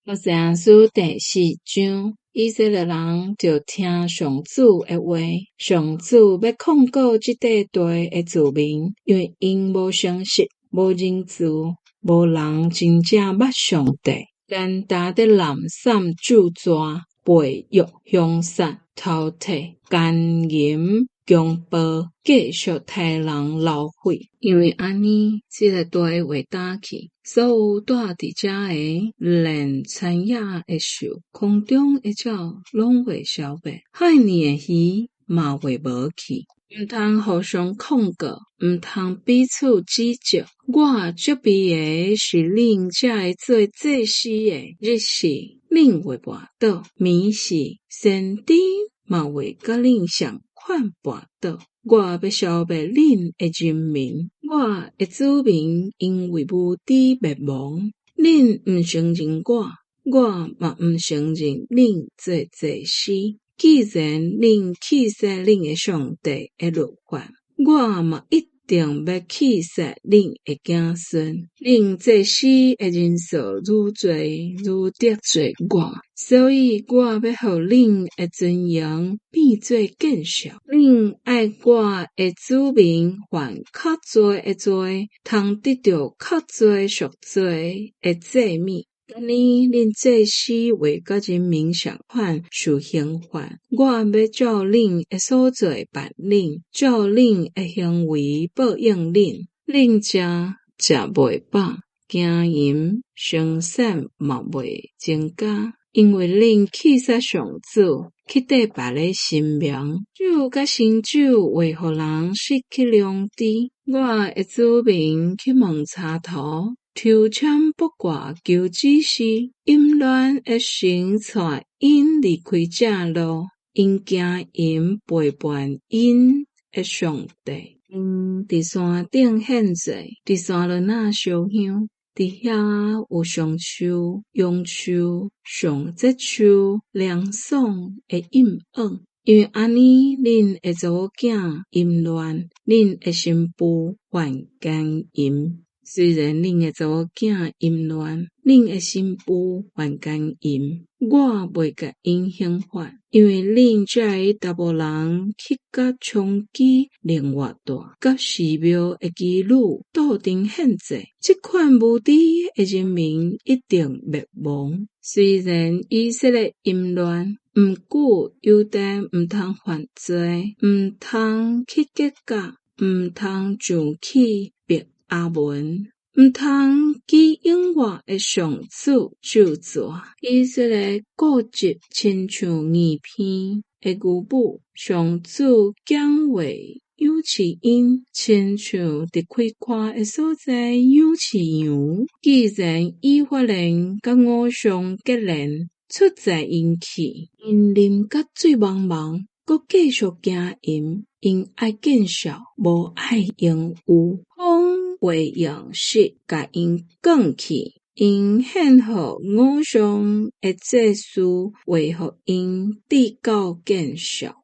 何西阿書第四章，以色列人著聽上主的話，上主欲控告這塊地的子民，因為𪜶無誠實、無仁慈、無人真正捌上帝，單單佇濫散咒詛、背約、兇殺、偷提、姦淫、強暴，繼續刣人流血。因為按呢，這个地會焦去，所有蹛佇遮的，連田野的獸、空中的鳥，攏會消滅，海裡的魚嘛會無去。毋通互相控告，毋通彼此指責。我責備的是恁這个做祭司的，日時恁會跋倒，暝時先知嘛會佮恁仝款跋倒。我欲消滅恁的人民，我的子民因為無知滅亡。恁毋承認我，我嘛毋承認恁做祭司。既然恁棄捨恁的上帝的律法，我嘛一定欲棄捨恁的子孫。恁祭司的人數愈濟，愈得罪我，所以我欲予恁的尊榮變做見笑。恁愛我的子民犯較濟的罪，通得著較濟贖罪的祭物。按呢，恁祭司會佮人民仝款受刑罰。我欲照恁的所做辦恁，照恁的行為報應恁。恁食食袂飽，金銀生產嘛袂增加，因為恁棄殺上主，去綴別个神明。酒佮新酒會予人失去良知。我的子民去問插圖，抽籤卜卦求指示，淫亂的神帶𪜶離開正路，𪜶驚淫背叛𪜶的上帝。𪜶佇山頂獻祭，佇山崙仔燒香，佇遐有上樹、榕樹、上節樹涼爽的蔭影。因為按呢，恁的查某囝淫亂，恁的新婦犯姦淫。雖然恁的查某囝淫亂，恁的新婦犯姦淫，我袂共𪜶刑罰，因為恁這个查埔人去佮充飢另外大，佮寺廟的妓女鬥陣獻祭，這款無知的人民一定滅亡。雖然以色列淫亂，毋過猶大毋通犯罪，毋通去吉甲，毋通上去伯亞文，毋通記永活的上主咒詛。以色列固執親像硬片的牛母，上主講話養飼𪜶，親像佇開闊的所在養飼羊。既然以法蓮佮偶像結連，出在𪜶去，𪜶啉甲醉茫茫，閣繼續行淫，𪜶愛見笑，無愛榮譽。風會用爍共𪜶捲去，𪜶獻予偶像的祭司會予𪜶至到見笑。